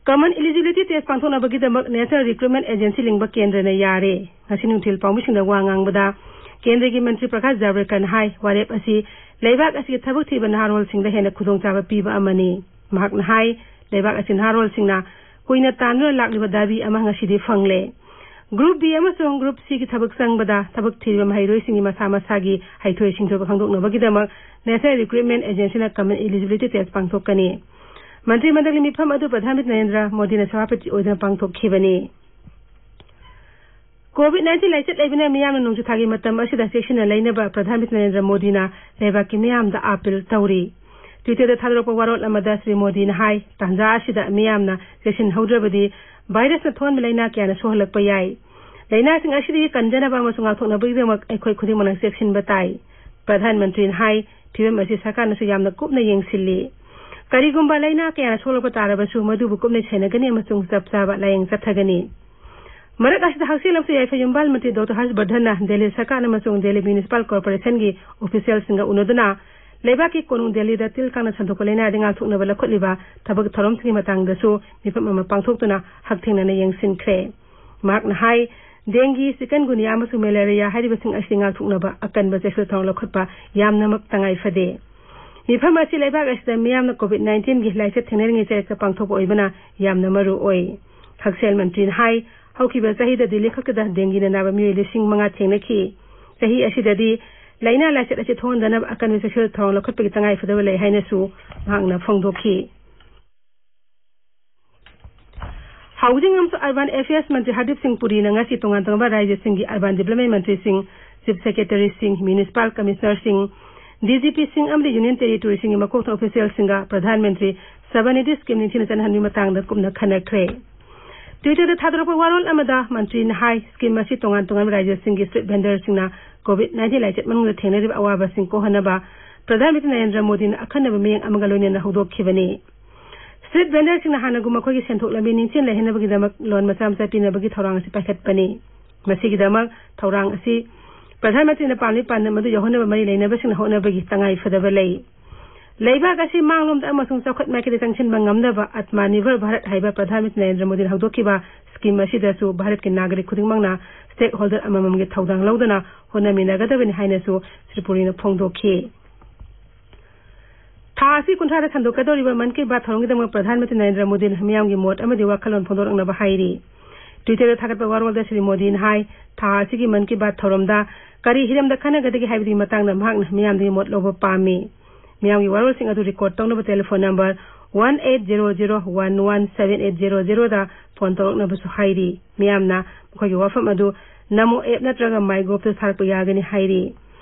Common eligibility test ꯄꯥꯡꯊꯣꯛꯅꯕꯒꯤꯗꯃꯛ National Recruitment Agency ꯂꯤꯡꯕ ꯀꯦꯟꯗ꯭ꯔꯅ ꯌꯥꯔꯦ꯫ ꯉꯁꯤ ꯅꯨꯡꯊꯤꯜ ꯄꯥꯎꯃꯤꯁꯤꯡꯗ ꯋꯥ ꯉꯥꯡꯕꯗ ꯀꯦꯟꯗ꯭ꯔꯒꯤ ꯃꯟꯇ꯭ꯔꯤ ꯄ꯭ꯔꯀꯥꯁ ꯖꯥꯕ꯭ꯔꯦꯀꯔꯅ ꯍꯥꯏ, ꯋꯥꯔꯦꯞ ꯑꯁꯤ ꯂꯩꯕꯥꯛ ꯑꯁꯤꯒꯤ ꯊꯕꯛ ꯊꯤꯕ ꯅꯍꯥꯔꯣꯜꯁꯤꯡꯗ ꯍꯦꯟꯅ ꯈꯨꯗꯣꯡꯆꯥꯕ ꯄꯤꯕ ꯑꯃꯅꯤ꯫ ꯃꯍꯥꯛꯅ ꯍꯥꯏ, ꯂꯩꯕꯥꯛ ꯑꯁꯤ ꯅꯍꯥꯔꯣꯜꯁꯤꯡꯅ ꯀꯨꯏꯅ ꯇꯥꯟꯗꯨꯅ ꯂꯥꯛꯂꯤꯕ ꯗꯥꯕꯤ ꯑꯃ ꯉꯁꯤꯗꯤ ꯐꯪꯂꯦ꯫ Group B ꯑꯃꯁꯨꯡ Group Cꯒꯤ ꯊꯕꯛ ꯆꯪꯕꯗ ꯊꯕꯛ ꯊꯤꯔꯤꯕ ꯃꯍꯩꯔꯣꯏꯁꯤꯡꯒꯤ ꯃꯁꯥ ꯃꯁꯥꯒꯤ ꯍꯩꯊꯣꯏ ꯁꯤꯡꯊꯣꯏꯕ ꯈꯪꯗꯣꯛꯅꯕꯒꯤꯗꯃꯛ National Recruitment Agencyꯅ common eligibility test ꯄꯥꯡꯊꯣꯛꯀꯅꯤ꯫ ꯃꯟꯇ꯭ꯔꯤ ꯃꯟꯗꯜꯒꯤ ꯃꯤꯐꯝ ꯑꯗꯨ ꯄ꯭ꯔꯙꯥꯟ ꯃꯟꯇ꯭ꯔꯤ ꯅꯔꯦꯟꯗ꯭ꯔ ꯃꯣꯗꯤꯅ ꯁꯚꯥꯄꯇꯤ ꯑꯣꯏꯗꯨꯅ ꯄꯥꯡꯊꯣꯛꯈꯤꯕꯅꯤ꯫ COVID nineteen ꯂꯥꯏꯆꯠ ꯂꯩꯕꯅ ꯃꯤꯌꯥꯝꯅ ꯅꯣꯡꯖꯨ ꯊꯥꯒꯤ ꯃꯇꯝ ꯑꯁꯤꯗ ꯆꯦꯛꯁꯤꯟꯅ ꯂꯩꯅꯕ ꯄ꯭ꯔꯙꯥꯟ ꯃꯟꯇ꯭ꯔꯤ ꯅꯔꯦꯟꯗ꯭ꯔ ꯃꯣꯗꯤꯅ ꯂꯩꯕꯥꯛꯀꯤ ꯃꯤꯌꯥꯝꯗ ꯑꯥꯄꯤꯜ ꯇꯧꯔꯤ꯫ Twitterꯗ ꯊꯥꯗꯣꯔꯛꯄ ꯋꯥꯔꯣꯜ ꯑꯃꯗ ꯁ꯭ꯔꯤ ꯃꯣꯗꯤꯅ ꯍꯥꯏ, ꯇꯥꯟꯖꯥ ꯑꯁꯤꯗ ꯃꯤꯌꯥꯝꯅ ꯆꯦꯛꯁꯤꯟꯍꯧꯗ꯭ꯔꯕꯗꯤ ꯚꯥꯏꯔꯁꯅ ꯊꯣꯛꯍꯟꯕ ꯂꯥꯏꯅꯥ ꯀꯌꯥꯅ ꯁꯣꯛꯍꯜꯂꯛꯄ ꯌꯥꯏ꯫ ꯂꯥꯏꯅꯥꯁꯤꯡ ꯑꯁꯤꯗꯒꯤ ꯀꯟꯖꯅꯕ ꯑꯃꯁꯨꯡ ꯉꯥꯛꯊꯣꯛꯅꯕꯒꯤꯗꯃꯛ ꯑꯩꯈꯣꯏ ꯈꯨꯗꯤꯡꯃꯛꯅ ꯆꯦꯛꯁꯤꯟꯕ ꯇꯥꯏ꯫ ꯄ꯭ꯔꯙꯥꯟ ꯃꯟꯇ꯭ꯔꯤꯅ ꯍꯥꯏ, ꯐꯤꯕꯝ ꯑꯁꯤ ꯁꯔꯀꯥꯔꯅꯁꯨ ꯌꯥꯝꯅ ꯀꯨꯞꯅ ꯌꯦꯡꯁꯤꯜꯂꯤ꯫ ꯀꯔꯤꯒꯨꯝꯕ ꯂꯥꯏꯅꯥ ꯀꯌꯥꯅ ꯁꯣꯛꯂꯛꯄ ꯇꯥꯔꯕꯁꯨ ꯃꯗꯨꯕꯨ ꯀꯨꯞꯅ ꯁꯦꯟꯅꯒꯅꯤ ꯑꯃꯁꯨꯡ ꯆꯞ ꯆꯥꯕ ꯂꯥꯌꯦꯡ ꯆꯠꯊꯒꯅꯤ꯫ ꯃꯔꯛ ꯑꯁꯤꯗ ꯍꯛꯁꯦꯜ ꯑꯃꯁꯨꯡ ꯌꯥꯏꯐ ꯌꯨꯝꯕꯥꯜ ꯃꯟꯇ꯭ꯔꯤ ꯗꯣꯛꯇꯔ ꯍꯔꯁ ꯕꯔꯙꯟꯅ ꯗꯦꯜꯂꯤ ꯁꯔꯀꯥꯔ ꯑꯃꯁꯨꯡ ꯗꯦꯜꯂꯤ ꯃ꯭ꯌꯨꯅꯤꯁꯤꯄꯥꯜ ꯀꯣꯔꯄꯣꯔꯦꯁꯟꯒꯤ ꯑꯣꯐꯤꯁꯤꯌꯦꯜꯁꯤꯡꯒ ꯎꯅꯗꯨꯅ ꯂꯩꯕꯥꯛꯀꯤ ꯀꯣꯅꯨꯡ ꯗꯦꯜꯂꯤꯗ ꯇꯤꯜ ꯀꯥꯡꯅ ꯁꯟꯗꯣꯛꯄ ꯂꯥꯏꯅꯥꯗꯒꯤ ꯉꯥꯛꯊꯣꯛꯅꯕ ꯂꯧꯈꯠꯂꯤꯕ ꯊꯕꯛ ꯊꯧꯔꯝꯁꯤꯡꯒꯤ ꯃꯇꯥꯡꯗꯁꯨ ꯃꯤꯐꯝ ꯑꯃ ꯄꯥꯡꯊꯣꯛꯇꯨꯅ ꯍꯛꯊꯦꯡꯅꯅ ꯌꯦꯡꯁꯤꯟꯈ꯭ꯔꯦ꯫ ꯃꯍꯥꯛꯅ ꯍꯥꯏ, ꯗꯦꯡꯒꯤ, ꯆꯤꯀꯟꯒꯨꯅꯤꯌꯥ ꯑꯃꯁꯨꯡ ꯃꯦꯂꯦꯔꯤꯌꯥ ꯍꯥꯏꯔꯤꯕꯁꯤꯡ ꯑꯁꯤ ꯉꯥꯛꯊꯣꯛꯅꯕ ꯑꯀꯟꯕ ꯆꯦꯛꯁꯤꯜ ꯊꯧꯔꯥꯡ ꯂꯧꯈꯠꯄ ꯌꯥꯝꯅꯃꯛ ꯇꯉꯥꯏ ꯐꯗꯦ꯫ ꯃꯤꯐꯝ ꯑꯁꯤ ꯂꯩꯕꯥꯛ ꯑꯁꯤꯗ ꯃꯤꯌꯥꯝꯅ COVID nineteenꯒꯤ ꯂꯥꯏꯆꯠ ꯊꯦꯡꯅꯔꯤꯉꯩ ꯆꯌꯦꯠꯇ ꯄꯥꯡꯊꯣꯛꯄ ꯑꯣꯏꯕꯅ ꯌꯥꯝꯅ ꯃꯔꯨ ꯑꯣꯏ꯫ ꯍꯛꯁꯦꯜ ꯃꯟꯇ꯭ꯔꯤꯅ ꯍꯥꯏ, ꯍꯧꯈꯤꯕ ꯆꯍꯤꯗ ꯗꯤꯜꯂꯤ ꯈꯛꯇꯗ ꯗꯦꯡꯒꯤꯅ ꯅꯥꯕ ꯃꯤꯑꯣꯏ ꯂꯤꯁꯤꯡ ꯃꯉꯥ ꯊꯦꯡꯅꯈꯤ꯫ ꯆꯍꯤ ꯑꯁꯤꯗꯗꯤ ꯂꯥꯏꯅꯥ ꯂꯥꯏꯆꯠ ꯑꯁꯤ ꯊꯣꯛꯍꯟꯗꯅꯕ ꯑꯀꯟꯕ ꯆꯦꯛꯁꯤꯜ ꯊꯧꯔꯥꯡ ꯂꯧꯈꯠꯄꯒꯤ ꯇꯉꯥꯏꯐꯗꯕ ꯂꯩ ꯍꯥꯏꯅꯁꯨ ꯃꯍꯥꯛꯅ ꯐꯣꯡꯗꯣꯛꯈꯤ꯫ Housing ꯑꯃꯁꯨꯡ Urban Affairs ꯃꯟꯇ꯭ꯔꯤ ꯍꯔꯗꯤꯞ ꯁꯤꯡ ꯄꯨꯔꯤꯅ ꯉꯁꯤ ꯇꯣꯉꯥꯟ ꯇꯣꯉꯥꯟꯕ ꯔꯥꯖ꯭ꯌꯁꯤꯡꯒꯤ Urban Development ꯃꯟꯇ꯭ꯔꯤꯁꯤꯡ, Chief Secretaryꯁꯤꯡ, Municipal Commissionerꯁꯤꯡ, DGPꯁꯤꯡ ꯑꯃꯗꯤ Union Territoryꯁꯤꯡꯒꯤ ꯃꯀꯣꯛ ꯊꯣꯡꯕ officialꯁꯤꯡꯒ ꯄ꯭ꯔꯙꯥꯟ ꯃꯟꯇ꯭ꯔꯤ ꯁꯕꯅꯤꯙꯤ scheme ꯅꯤꯡꯊꯤꯅ ꯆꯠꯅꯍꯟꯕꯒꯤ ꯃꯇꯥꯡꯗ ꯀꯨꯞꯅ ꯈꯟꯅꯈ꯭ꯔꯦ꯫ Twitterꯗ ꯊꯥꯗꯣꯔꯛꯄ ꯋꯥꯔꯣꯜ ꯑꯃꯗ ꯃꯟꯇ꯭ꯔꯤꯅ ꯍꯥꯏ, scheme ꯑꯁꯤ ꯇꯣꯉꯥꯟ ꯇꯣꯉꯥꯟꯕ ꯔꯥꯖ꯭ꯌꯁꯤꯡꯒꯤ street vendorꯁꯤꯡꯅ COVID nineteen ꯂꯥꯏꯆꯠ ꯃꯅꯨꯡꯗ ꯊꯦꯡꯅꯔꯤꯕ ꯑꯋꯥꯕꯁꯤꯡ ꯀꯣꯛꯍꯟꯅꯕ ꯄ꯭ꯔꯙꯥꯟ ꯃꯟꯇ꯭ꯔꯤ ꯅꯔꯦꯟꯗ꯭ꯔ ꯃꯣꯗꯤꯅ ꯑꯈꯟꯅꯕ ꯃꯤꯠꯌꯦꯡ ꯑꯃꯒ ꯂꯣꯏꯅꯅ ꯍꯧꯗꯣꯛꯈꯤꯕꯅꯤ꯫ Street vendorꯁꯤꯡꯅ ꯍꯥꯟꯅꯒꯨꯝ ꯃꯈꯣꯏꯒꯤ ꯁꯦꯟꯊꯣꯛ ꯂꯝꯕꯤ ꯅꯤꯡꯊꯤꯅ ꯂꯩꯍꯟꯅꯕꯒꯤꯗꯃꯛ loan ꯃꯆꯥ ꯃꯆꯥ ꯄꯤꯅꯕꯒꯤ ꯊꯧꯔꯥꯡ ꯑꯁꯤ ꯄꯥꯏꯈꯠꯄꯅꯤ꯫ ꯃꯁꯤꯒꯤꯗꯃꯛ ꯊꯧꯔꯥꯡ ꯑꯁꯤ ꯄ꯭ꯔꯙꯥꯟ ꯃꯟꯇ꯭ꯔꯤꯅ ꯄꯥꯝꯂꯤ ꯄꯥꯟꯗꯝ ꯑꯗꯨ ꯌꯧꯍꯟꯅꯕ ꯃꯔꯤ ꯂꯩꯅꯕꯁꯤꯡꯅ ꯍꯣꯠꯅꯕꯒꯤ ꯇꯉꯥꯏ ꯐꯗꯕ ꯂꯩ꯫ ꯂꯩꯕꯥꯛ ꯑꯁꯤ ꯃꯥꯡꯂꯣꯝꯗ ꯑꯃꯁꯨꯡ ꯆꯥꯎꯈꯠ ꯃꯥꯏꯀꯩꯗ ꯆꯪꯁꯤꯟꯕ ꯉꯝꯅꯕ ꯑꯠꯃꯥ ꯅꯤꯔꯚꯔ ꯚꯥꯔꯠ ꯍꯥꯏꯕ ꯄ꯭ꯔꯙꯥꯟ ꯃꯟꯇ꯭ꯔꯤ ꯅꯔꯦꯟꯗ꯭ꯔ ꯃꯣꯗꯤꯅ ꯍꯧꯗꯣꯛꯈꯤꯕ ꯁ꯭ꯀꯤꯝ ꯑꯁꯤꯗꯁꯨ ꯚꯥꯔꯠꯀꯤ ꯅꯥꯒꯔꯤꯛ ꯈꯨꯗꯤꯡꯃꯛꯅ ꯁ꯭ꯇꯦꯛ ꯍꯣꯜꯗꯔ ꯑꯃꯃꯝꯒꯤ ꯊꯧꯗꯥꯡ ꯂꯧꯗꯨꯅ ꯍꯣꯠꯅꯃꯤꯟꯅꯒꯗꯕꯅꯤ ꯍꯥꯏꯅꯁꯨ ꯁ꯭ꯔꯤ ꯄꯨꯔꯤꯅ ꯐꯣꯡꯗꯣꯛꯈꯤ꯫ ꯊꯥ ꯑꯁꯤ ꯀꯨꯟꯊ꯭ꯔꯥꯗ ꯁꯟꯗꯣꯛꯀꯗꯧꯔꯤꯕ ꯃꯟ ꯀꯤ ꯕꯥꯠ ꯊꯧꯔꯝꯒꯤꯗꯃꯛ ꯄ꯭ꯔꯙꯥꯟ ꯃꯟꯇ꯭ꯔꯤ ꯅꯔꯦꯟꯗ꯭ꯔ ꯃꯣꯗꯤꯅ ꯃꯤꯌꯥꯝꯒꯤ ꯃꯣꯠ ꯑꯃꯗꯤ ꯋꯥꯈꯜꯂꯣꯟ ꯐꯣꯡꯗꯣꯔꯛꯅꯕ ꯍꯥꯏꯔꯤ꯫ ꯇ꯭ꯋꯤꯇꯔꯗ ꯊꯥꯒꯠꯄ ꯋꯥꯔꯣꯜꯗ ꯁ꯭ꯔꯤ ꯃꯣꯗꯤꯅ ꯍꯥꯏ, ꯊꯥ ꯑꯁꯤꯒꯤ ꯃꯟ ꯀꯤ ꯕꯥꯠ ꯊꯧꯔꯝꯗ ꯀꯔꯤ ꯍꯤꯔꯝꯗ ꯈꯟꯅꯒꯗꯒꯦ ꯍꯥꯏꯕꯗꯨꯒꯤ ꯃꯇꯥꯡꯗ ꯃꯍꯥꯛꯅ ꯃꯤꯌꯥꯝꯗꯒꯤ ꯃꯣꯠ ꯂꯧꯕ ꯄꯥꯝꯃꯤ꯫ ꯃꯤꯌꯥꯝꯒꯤ ꯋꯥꯔꯣꯜꯁꯤꯡ ꯑꯗꯨ ꯔꯦꯀꯣꯔꯗ ꯇꯧꯅꯕ telephone number one eight zero zero one one seven eight zero ꯖꯦꯔꯣꯗ ꯐꯣꯟ ꯇꯧꯔꯛꯅꯕꯁꯨ ꯍꯥꯏꯔꯤ꯫ ꯃꯤꯌꯥꯝꯅ ꯃꯈꯣꯏꯒꯤ ꯋꯥꯐꯝ ꯑꯗꯨ ꯅꯃꯣ ꯑꯦꯞ ꯅꯠꯇ꯭ꯔꯒ ꯃꯥꯏ ꯒꯣꯞꯇ ꯊꯥꯔꯛꯄ ꯌꯥꯒꯅꯤ ꯍꯥꯏꯔꯤ꯫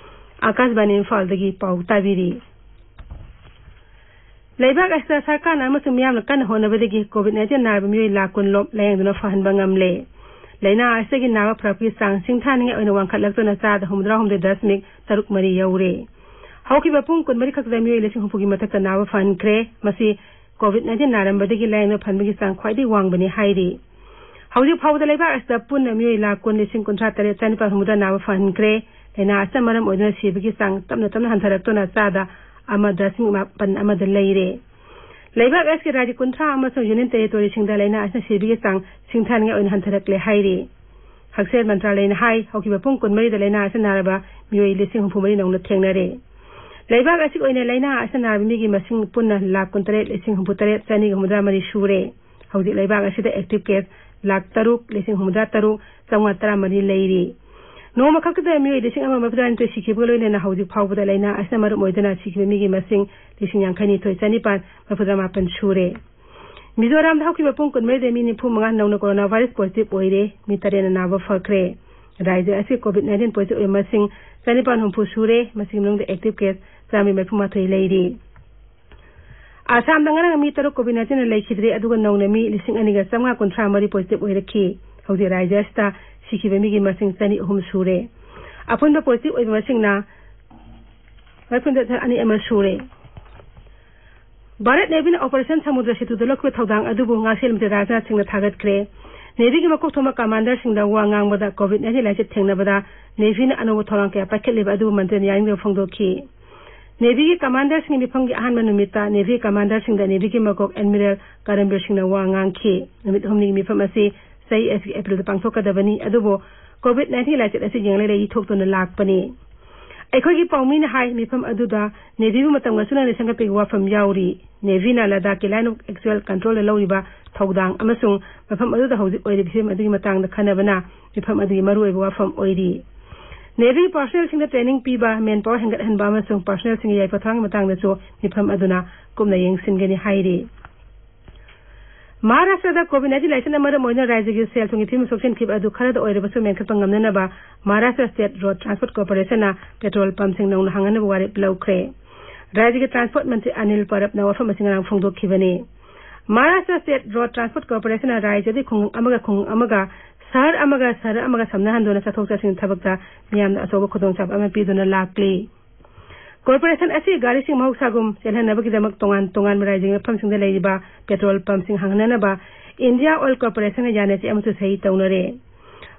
ꯑꯥꯀꯥꯁꯕꯥꯅꯤ ꯏꯝꯐꯥꯜꯗꯒꯤ ꯄꯥꯎ ꯇꯥꯕꯤꯔꯤ꯫ ꯂꯩꯕꯥꯛ ꯑꯁꯤꯗ ꯁꯔꯀꯥꯔꯅ ꯑꯃꯁꯨꯡ ꯃꯤꯌꯥꯝꯅ ꯀꯟꯅ ꯍꯣꯠꯅꯕꯗꯒꯤ ꯀꯣꯚꯤꯗ ꯅꯥꯏꯟꯇꯤꯟ ꯅꯥꯔꯕ ꯃꯤꯑꯣꯏ ꯂꯥꯈ ꯀꯨꯟ ꯂꯣꯝ ꯂꯥꯌꯦꯡꯗꯨꯅ ꯐꯍꯟꯕ ꯉꯝꯂꯦ꯫ ꯂꯥꯏꯅꯥ ꯑꯁꯤꯒꯤ ꯅꯥꯕ ꯐꯔꯛꯄꯒꯤ ꯆꯥꯡ ꯁꯤꯡꯊꯥꯅꯤꯡꯉꯥꯏ ꯑꯣꯏꯅ ꯋꯥꯡꯈꯠꯂꯛꯇꯨꯅ ꯆꯥꯗ ꯍꯨꯝꯐꯨꯇꯔꯥ ꯍꯨꯝꯗꯣꯏ ꯗꯁꯃꯤꯛ ꯇꯔꯨꯛ ꯃꯔꯤ ꯌꯧꯔꯦ꯫ ꯍꯧꯈꯤꯕ ꯄꯨꯡ ꯀꯨꯟꯃꯔꯤ ꯈꯛꯇꯗ ꯃꯤꯑꯣꯏ ꯂꯤꯁꯤꯡ ꯍꯨꯝꯐꯨꯒꯤ ꯃꯊꯛꯇ ꯅꯥꯕ ꯐꯍꯟꯈ꯭ꯔꯦ꯫ ꯃꯁꯤ ꯀꯣꯚꯤꯗ ꯅꯥꯏꯟꯇꯤꯟ ꯅꯥꯔꯝꯕꯗꯒꯤ ꯂꯥꯌꯦꯡꯗꯨꯅ ꯐꯍꯟꯕꯒꯤ ꯆꯥꯡ ꯈ꯭ꯋꯥꯏꯗꯒꯤ ꯋꯥꯡꯕꯅꯤ ꯍꯥꯏꯔꯤ꯫ ꯍꯧꯖꯤꯛ ꯐꯥꯎꯕꯗ ꯂꯩꯕꯥꯛ ꯑꯁꯤꯗ ꯄꯨꯟꯅ ꯃꯤꯑꯣꯏ ꯂꯥꯈ ꯀꯨꯟ ꯂꯤꯁꯤꯡ ꯀꯨꯟꯊ꯭ꯔꯥ ꯇꯔꯦꯠ ꯆꯅꯤꯄꯥꯟ ꯍꯨꯝꯐꯨꯇꯔꯥ ꯅꯥꯕ ꯐꯍꯟꯈ꯭ꯔꯦ꯫ ꯂꯥꯏꯅꯥ ꯑꯁꯤꯅ ꯃꯔꯝ ꯑꯣꯏꯗꯨꯅ ꯁꯤꯕꯒꯤ ꯆꯥꯡ ꯇꯞꯅ ꯇꯞꯅ ꯍꯟꯊꯔꯛꯇꯨꯅ ꯆꯥꯗ ꯑꯃ ꯗꯁꯃꯤꯛ ꯃꯥꯄꯟ ꯑꯃꯗ ꯂꯩꯔꯦ꯫ ꯂꯩꯕꯥꯛ ꯑꯁꯤꯒꯤ ꯔꯥꯖ꯭ꯌ ꯀꯨꯟꯊ꯭ꯔꯥ ꯑꯃꯁꯨꯡ ꯌꯨꯅꯤꯌꯟ ꯇꯦꯔꯤꯇꯣꯔꯤꯁꯤꯡꯗ ꯂꯥꯏꯅꯥ ꯑꯁꯤꯅ ꯁꯤꯕꯒꯤ ꯆꯥꯡ ꯁꯤꯡꯊꯥꯅꯤꯡꯉꯥꯏ ꯑꯣꯏꯅ ꯍꯟꯊꯔꯛꯂꯦ ꯍꯥꯏꯔꯤ꯫ ꯍꯛꯁꯦꯜ ꯃꯟꯇ꯭ꯔꯥꯂꯌꯅ ꯍꯥꯏ, ꯍꯧꯈꯤꯕ ꯄꯨꯡ ꯀꯨꯟꯃꯔꯤꯗ ꯂꯥꯏꯅꯥ ꯑꯁꯤꯅ ꯅꯥꯔꯕ ꯃꯤꯑꯣꯏ ꯂꯤꯁꯤꯡ ꯍꯨꯝꯐꯨ ꯃꯔꯤ ꯅꯧꯅ ꯊꯦꯡꯅꯔꯦ꯫ ꯂꯩꯕꯥꯛ ꯑꯁꯤꯒꯤ ꯑꯣꯏꯅ ꯂꯥꯏꯅꯥ ꯑꯁꯤꯅ ꯅꯥꯔꯕ ꯃꯤꯒꯤ ꯃꯁꯤꯡ ꯄꯨꯟꯅ ꯂꯥꯈ ꯀꯨꯟꯇꯔꯦꯠ ꯂꯤꯁꯤꯡ ꯍꯨꯝꯐꯨꯇꯔꯦꯠ ꯆꯅꯤꯒ ꯍꯨꯝꯐꯨꯇꯔꯥ ꯃꯔꯤ ꯁꯨꯔꯦ꯫ ꯍꯧꯖꯤꯛ ꯂꯩꯕꯥꯛ ꯑꯁꯤꯗ ꯑꯦꯛꯇꯤꯚ ꯀꯦꯁ ꯂꯥꯈ ꯇꯔꯨꯛ ꯂꯤꯁꯤꯡ ꯍꯨꯝꯐꯨꯇꯔꯥ ꯇꯔꯨꯛ ꯆꯥꯝꯃꯉꯥ ꯇꯔꯥ ꯃꯔꯤ ꯂꯩꯔꯤ꯫ ꯅꯣꯡꯃ ꯈꯛꯇꯗ ꯃꯤꯑꯣꯏ ꯂꯤꯁꯤꯡ ꯑꯃ ꯃꯔꯤꯐꯨꯇꯔꯥꯅꯤꯊꯣꯏ ꯁꯤꯈꯤꯕꯒ ꯂꯣꯏꯅꯅ ꯍꯧꯖꯤꯛ ꯐꯥꯎꯕꯗ ꯂꯥꯏꯅꯥ ꯑꯁꯤꯅ ꯃꯔꯝ ꯑꯣꯏꯗꯨꯅ ꯁꯤꯈꯤꯕ ꯃꯤꯒꯤ ꯃꯁꯤꯡ ꯂꯤꯁꯤꯡ ꯌꯥꯡꯈꯩꯅꯤꯊꯣꯏ ꯆꯅꯤꯄꯥꯟ ꯃꯔꯤꯐꯨꯇꯔꯥ ꯃꯥꯄꯟ ꯁꯨꯔꯦ꯫ ꯃꯤꯖꯣꯔꯥꯝꯗ ꯍꯧꯈꯤꯕ ꯄꯨꯡ ꯀꯨꯟꯃꯔꯤꯗ ꯃꯤ ꯅꯤꯐꯨ ꯃꯉꯥ ꯅꯧꯅ ꯀꯣꯔꯣꯅꯥ ꯚꯥꯏꯔꯁ ꯄꯣꯖꯤꯇꯤꯚ ꯑꯣꯏꯔꯦ, ꯃꯤ ꯇꯔꯦꯠꯅ ꯅꯥꯕ ꯐꯈ꯭ꯔꯦ꯫ ꯔꯥꯖ꯭ꯌ ꯑꯁꯤ ꯀꯣꯚꯤꯗ ꯅꯥꯏꯟꯇꯤꯟ ꯄꯣꯖꯤꯇꯤꯚ ꯑꯣꯏꯕ ꯃꯁꯤꯡ ꯆꯅꯤꯄꯥꯟ ꯍꯨꯝꯐꯨ ꯁꯨꯔꯦ, ꯃꯁꯤꯒꯤ ꯃꯅꯨꯡꯗ ꯑꯦꯛꯇꯤꯚ ꯀꯦꯁ ꯆꯥꯝꯃꯔꯤ ꯃꯔꯤꯐꯨ ꯃꯥꯊꯣꯏ ꯂꯩꯔꯤ꯫ ꯑꯁꯥꯝꯗ ꯉꯔꯥꯡ ꯃꯤ ꯇꯔꯨꯛ ꯀꯣꯚꯤꯗ ꯅꯥꯏꯟꯇꯤꯟꯅ ꯂꯩꯈꯤꯗ꯭ꯔꯦ, ꯑꯗꯨꯒ ꯅꯧꯅ ꯃꯤ ꯂꯤꯁꯤꯡ ꯑꯅꯤꯒ ꯆꯥꯝꯃꯉꯥ ꯀꯨꯟꯊ꯭ꯔꯥ ꯃꯔꯤ ꯄꯣꯖꯤꯇꯤꯚ ꯑꯣꯏꯔꯛꯈꯤ꯫ ꯍꯧꯖꯤꯛ ꯔꯥꯖ꯭ꯌ ꯑꯁꯤꯗ ꯁꯤꯈꯤꯕ ꯃꯤꯒꯤ ꯃꯁꯤꯡ ꯆꯅꯤ ꯑꯍꯨꯝ ꯁꯨꯔꯦ꯫ ꯑꯄꯨꯟꯕ ꯄꯣꯖꯤꯇꯤꯚ ꯑꯣꯏꯕ ꯃꯁꯤꯡꯅ ꯃꯔꯤꯐꯨꯇꯔꯦꯠ ꯑꯅꯤ ꯑꯃ ꯁꯨꯔꯦ꯫ ꯚꯥꯔꯠ ꯅꯦꯚꯤꯅ ꯑꯣꯄꯔꯦꯁꯟ ꯁꯃꯨꯗ꯭ꯔ ꯁꯦꯇꯨꯗ ꯂꯧꯈꯤꯕ ꯊꯧꯗꯥꯡ ꯑꯗꯨꯕꯨ ꯉꯥꯛꯁꯦꯜ ꯃꯟꯇ꯭ꯔꯤ ꯔꯥꯖꯅꯥꯊ ꯁꯤꯡꯅ ꯊꯥꯒꯠꯈ꯭ꯔꯦ꯫ ꯅꯦꯚꯤꯒꯤ ꯃꯀꯣꯛ ꯊꯣꯡꯕ ꯀꯃꯥꯟꯗꯔꯁꯤꯡꯗ ꯋꯥ ꯉꯥꯡꯕꯗ ꯀꯣꯚꯤꯗ ꯅꯥꯏꯟꯇꯤꯟ ꯂꯥꯏꯆꯠ ꯊꯦꯡꯅꯕꯗ ꯅꯦꯚꯤꯅ ꯑꯅꯧꯕ ꯊꯧꯔꯥꯡ ꯀꯌꯥ ꯄꯥꯏꯈꯠꯂꯤꯕ ꯑꯗꯨꯕꯨ ꯃꯟꯇ꯭ꯔꯤꯅ ꯌꯥꯅꯤꯡꯗꯕ ꯐꯣꯡꯗꯣꯛꯈꯤ꯫ ꯅꯦꯚꯤꯒꯤ ꯀꯃꯥꯟꯗꯔꯁꯤꯡꯒꯤ ꯃꯤꯐꯝꯒꯤ ꯑꯍꯥꯟꯕ ꯅꯨꯃꯤꯠꯇ ꯅꯦꯚꯤ ꯀꯃꯥꯟꯗꯔꯁꯤꯡꯗ ꯅꯦꯚꯤꯒꯤ ꯃꯀꯣꯛ ꯑꯦꯗꯃꯤꯔꯦꯜ ꯀꯔꯝꯕꯤꯔ ꯁꯤꯡꯅ ꯋꯥ ꯉꯥꯡꯈꯤ꯫ ꯅꯨꯃꯤꯠ ꯍꯨꯝꯅꯤꯒꯤ ꯃꯤꯐꯝ ꯑꯁꯤ ꯆꯍꯤ ꯑꯁꯤꯒꯤ ꯑꯦꯄ꯭ꯔꯤꯜꯗ ꯄꯥꯡꯊꯣꯛꯀꯗꯕꯅꯤ, ꯑꯗꯨꯕꯨ ꯀꯣꯚꯤꯗ ꯅꯥꯏꯟꯇꯤꯟ ꯂꯥꯏꯆꯠ ꯑꯁꯤ ꯌꯦꯡꯂꯒ ꯂꯩꯊꯣꯛꯇꯨꯅ ꯂꯥꯛꯄꯅꯤ꯫ ꯑꯩꯈꯣꯏꯒꯤ ꯄꯥꯎꯃꯤꯅ ꯍꯥꯏ, ꯃꯤꯐꯝ ꯑꯗꯨꯗ ꯅꯦꯚꯤꯕꯨ ꯃꯇꯝꯒ ꯆꯨꯅꯅ ꯁꯦꯝꯒꯠꯄꯒꯤ ꯋꯥꯐꯝ ꯌꯥꯎꯔꯤ꯫ ꯅꯦꯚꯤꯅ ꯂꯗꯥꯈꯀꯤ line of actual control ꯗ ꯂꯧꯔꯤꯕ ꯊꯧꯗꯥꯡ ꯑꯃꯁꯨꯡ ꯃꯐꯝ ꯑꯗꯨꯗ ꯍꯧꯖꯤꯛ ꯑꯣꯏꯔꯤꯕ ꯐꯤꯕꯝ ꯑꯗꯨꯒꯤ ꯃꯇꯥꯡꯗ ꯈꯟꯅꯕꯅ ꯃꯤꯐꯝ ꯑꯗꯨꯒꯤ ꯃꯔꯨꯑꯣꯏꯕ ꯋꯥꯐꯝ ꯑꯣꯏꯔꯤ꯫ ꯅꯦꯚꯤ personnel ꯁꯤꯡꯗ training ꯄꯤꯕ, manpower ꯍꯦꯟꯒꯠꯍꯟꯕ ꯑꯃꯁꯨꯡ personnel ꯁꯤꯡꯒꯤ ꯌꯥꯏꯐ ꯊꯧꯔꯥꯡꯒꯤ ꯃꯇꯥꯡꯗꯁꯨ ꯃꯤꯐꯝ ꯑꯗꯨꯅ ꯀꯨꯞꯅ ꯌꯦꯡꯁꯤꯟꯒꯅꯤ ꯍꯥꯏꯔꯤ꯫ ꯃꯍꯥꯔꯥꯁꯇ꯭ꯔꯗ ꯀꯣꯚꯤꯗ ꯅꯥꯏꯟꯇꯤꯟ ꯂꯥꯏꯆꯠꯅ ꯃꯔꯝ ꯑꯣꯏꯗꯨꯅ ꯔꯥꯖ꯭ꯌꯒꯤ ꯁꯦꯜ-ꯊꯨꯝꯒꯤ ꯐꯤꯕꯝ ꯁꯣꯛꯆꯤꯟꯈꯤꯕ ꯑꯗꯨ ꯈꯔꯗ ꯑꯣꯏꯔꯕꯁꯨ ꯃꯦꯟꯈꯠꯄ ꯉꯝꯅꯅꯕ ꯃꯍꯥꯔꯥꯁꯇ꯭ꯔ ꯁ꯭ꯇꯦꯠ ꯔꯣꯗ ꯇ꯭ꯔꯥꯟꯁꯄꯣꯔꯠ ꯀꯣꯔꯄꯣꯔꯦꯁꯟꯅ ꯄꯦꯇ꯭ꯔꯣꯜ ꯄꯝꯁꯤꯡ ꯅꯧꯅ ꯍꯥꯡꯅꯅꯕ ꯋꯥꯔꯦꯞ ꯂꯧꯈ꯭ꯔꯦ꯫ ꯔꯥꯖ꯭ꯌꯒꯤ ꯇ꯭ꯔꯥꯟꯁꯄꯣꯔꯠ ꯃꯟꯇ꯭ꯔꯤ ꯑꯅꯤꯜ ꯄꯔꯕꯅ ꯋꯥꯐꯝ ꯑꯁꯤ ꯉꯔꯥꯡ ꯐꯣꯡꯗꯣꯛꯈꯤꯕꯅꯤ꯫ ꯃꯍꯥꯔꯥꯁꯇ꯭ꯔ ꯁ꯭ꯇꯦꯠ ꯔꯣꯗ ꯇ꯭ꯔꯥꯟꯁꯄꯣꯔꯠ ꯀꯣꯔꯄꯣꯔꯦꯁꯟꯅ ꯔꯥꯖ꯭ꯌꯗꯒꯤ ꯈꯨꯡꯒꯪ ꯑꯃꯒ ꯈꯨꯡꯒꯪ ꯑꯃꯒ, ꯁꯍꯔ ꯑꯃꯒ ꯁꯍꯔ ꯑꯃꯒ ꯁꯝꯅꯍꯟꯗꯨꯅ ꯆꯠꯊꯣꯛ ꯆꯠꯁꯤꯟ ꯊꯕꯛꯇ ꯃꯤꯌꯥꯝꯗ ꯑꯆꯧꯕ ꯈꯨꯗꯣꯡꯆꯥꯕ ꯑꯃ ꯄꯤꯗꯨꯅ ꯂꯥꯛꯂꯤ꯫ ꯀꯣꯔꯄꯣꯔꯦꯁꯟ ꯑꯁꯤ ꯒꯥꯔꯤꯁꯤꯡ ꯃꯍꯧꯁꯥꯒꯨꯝ ꯆꯦꯜꯍꯟꯅꯕꯒꯤꯗꯃꯛ ꯇꯣꯉꯥꯟ ꯇꯣꯉꯥꯟꯕ ꯔꯥꯖ꯭ꯌꯒꯤ ꯃꯐꯝꯁꯤꯡꯗ ꯂꯩꯔꯤꯕ ꯄꯦꯇ꯭ꯔꯣꯜ ꯄꯝꯁꯤꯡ ꯍꯥꯡꯅꯅꯕ ꯏꯟꯗꯤꯌꯥ ꯑꯣꯏꯜ ꯀꯣꯔꯄꯣꯔꯦꯁꯟꯒ ꯌꯥꯅꯆꯦ ꯑꯃꯁꯨ ꯁꯍꯤ ꯇꯧꯅꯔꯦ꯫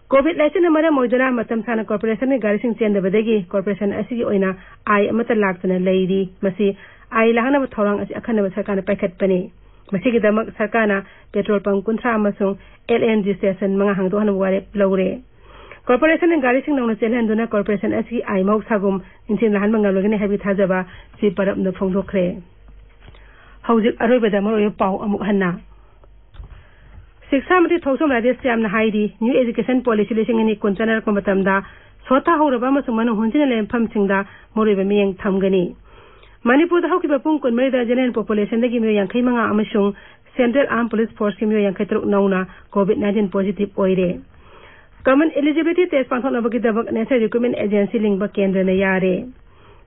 ꯀꯣꯚꯤꯗ ꯂꯥꯏꯆꯠꯅ ꯃꯔꯝ ꯑꯣꯏꯗꯨꯅ ꯃꯇꯝ ꯁꯥꯡꯅ ꯀꯣꯔꯄꯣꯔꯦꯁꯟꯒꯤ ꯒꯥꯔꯤꯁꯤꯡ ꯆꯦꯟꯗꯕꯗꯒꯤ ꯀꯣꯔꯄꯣꯔꯦꯁꯟ ꯑꯁꯤꯒꯤ ꯑꯣꯏꯅ ꯑꯥꯏ ꯑꯃꯠꯇ ꯂꯥꯛꯇꯅ ꯂꯩꯔꯤ꯫ ꯃꯁꯤ ꯑꯥꯏ ꯂꯥꯛꯅꯕ ꯊꯧꯔꯥꯡ ꯑꯁꯤ ꯑꯈꯟꯅꯕ ꯁꯔꯀꯥꯔꯅ ꯄꯥꯏꯈꯠꯄꯅꯤ꯫ ꯃꯁꯤꯒꯤꯗꯃꯛ ꯁꯔꯀꯥꯔꯅ ꯄꯦꯇ꯭ꯔꯣꯜ ꯄꯝ ꯀꯨꯟꯊ꯭ꯔꯥ ꯑꯃꯁꯨꯡ ꯑꯦꯜ ꯑꯦꯟ ꯖꯤ ꯁ꯭ꯇꯦꯁꯟ ꯃꯉꯥ ꯍꯥꯡꯗꯣꯛꯍꯟꯅꯕ ꯋꯥꯔꯦꯞ ꯂꯧꯔꯦ꯫ ꯀꯣꯔꯄꯣꯔꯦꯁꯟꯅ ꯒꯥꯔꯤꯁꯤꯡ ꯅꯧꯅ ꯆꯦꯜꯍꯟꯗꯨꯅ ꯀꯣꯔꯄꯣꯔꯦꯁꯟ ꯑꯁꯤꯒꯤ ꯑꯥꯏ ꯃꯍꯧꯁꯥꯒꯨꯝ ꯅꯤꯡꯊꯤꯅ ꯂꯥꯛꯍꯟꯕ ꯉꯝꯂꯒꯅꯤ ꯍꯥꯏꯕꯒꯤ ꯊꯥꯖꯕ ꯁꯤ ꯄꯔꯕꯅ ꯐꯣꯡꯗꯣꯛꯈ꯭ꯔꯦ꯫ ꯍꯧꯖꯤꯛ ꯑꯔꯣꯏꯕꯗ ꯃꯔꯨꯑꯣꯏꯕ ꯄꯥꯎ ꯑꯃꯨꯛ ꯍꯟꯅ꯫ ꯁꯤꯛꯁꯥ ꯃꯟꯇ꯭ꯔꯤ ꯊꯣꯡꯁꯣꯝ ꯔꯥꯙꯦꯁ꯭ꯌꯥꯝꯅ ꯍꯥꯏꯔꯤ, New Education Policy ꯂꯤꯁꯤꯡ ꯑꯅꯤ ꯀꯨꯟ ꯆꯠꯅꯔꯛꯄ ꯃꯇꯝꯗ ꯁꯣꯠꯊꯍꯧꯔꯕ ꯑꯃꯁꯨꯡ ꯃꯅꯨꯡ ꯍꯨꯟꯖꯤꯟꯅ ꯂꯩꯕ ꯃꯐꯝꯁꯤꯡꯗ ꯃꯔꯨꯑꯣꯏꯕ ꯃꯤꯠꯌꯦꯡ ꯊꯝꯒꯅꯤ꯫ ꯃꯅꯤꯄꯨꯔꯗ ꯍꯧꯈꯤꯕ ꯄꯨꯡ ꯀꯨꯟꯃꯔꯤꯗ general population ꯗꯒꯤ ꯃꯤꯑꯣꯏ ꯌꯥꯡꯈꯩ ꯃꯉꯥ ꯑꯃꯁꯨꯡ Central Armed Police Force ꯀꯤ ꯃꯤꯑꯣꯏ ꯌꯥꯡꯈꯩ ꯇꯔꯨꯛ ꯅꯧꯅ ꯀꯣꯚꯤꯗ ꯅꯥꯏꯟꯇꯤꯟ positive ꯑꯣꯏꯔꯦ꯫ Common eligibility test ꯄꯥꯡꯊꯣꯛꯅꯕꯒꯤꯗꯃꯛ National Recruitment Agency ꯂꯤꯡꯕ ꯀꯦꯟꯗ꯭ꯔꯅ ꯌꯥꯔꯦ꯫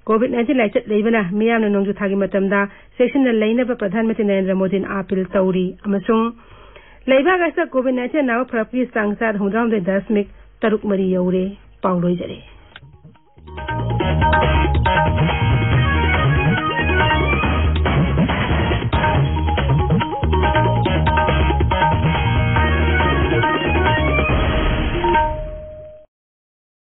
ꯀꯣꯚꯤꯗ ꯅꯥꯏꯟꯇꯤꯟ ꯂꯥꯏꯆꯠ ꯂꯩꯕꯅ ꯃꯤꯌꯥꯝꯅ ꯅꯣꯡꯖꯨ ꯊꯥꯒꯤ ꯃꯇꯝꯗ ꯆꯦꯛꯁꯤꯟꯅ ꯂꯩꯅꯕ ꯄ꯭ꯔꯙꯥꯟ ꯃꯟꯇ꯭ꯔꯤ ꯅꯔꯦꯟꯗ꯭ꯔ ꯃꯣꯗꯤꯅ ꯑꯥꯄꯤꯜ ꯇꯧꯔꯤ꯫ ꯑꯃꯁꯨꯡ ꯂꯩꯕꯥꯛ ꯑꯁꯤꯗ ꯀꯣꯚꯤꯗ ꯅꯥꯏꯟꯇꯤꯟ ꯅꯥꯕ ꯐꯔꯛꯄꯒꯤ ꯆꯥꯡ ꯆꯥꯗ ꯍꯨꯝꯐꯨꯇꯔꯥꯍꯨꯝꯗꯣꯏ ꯗꯁꯃꯤꯛ ꯇꯔꯨꯛ ꯃꯔꯤ ꯌꯧꯔꯦ꯫ ꯄꯥꯎ ꯂꯣꯏꯖꯔꯦ꯫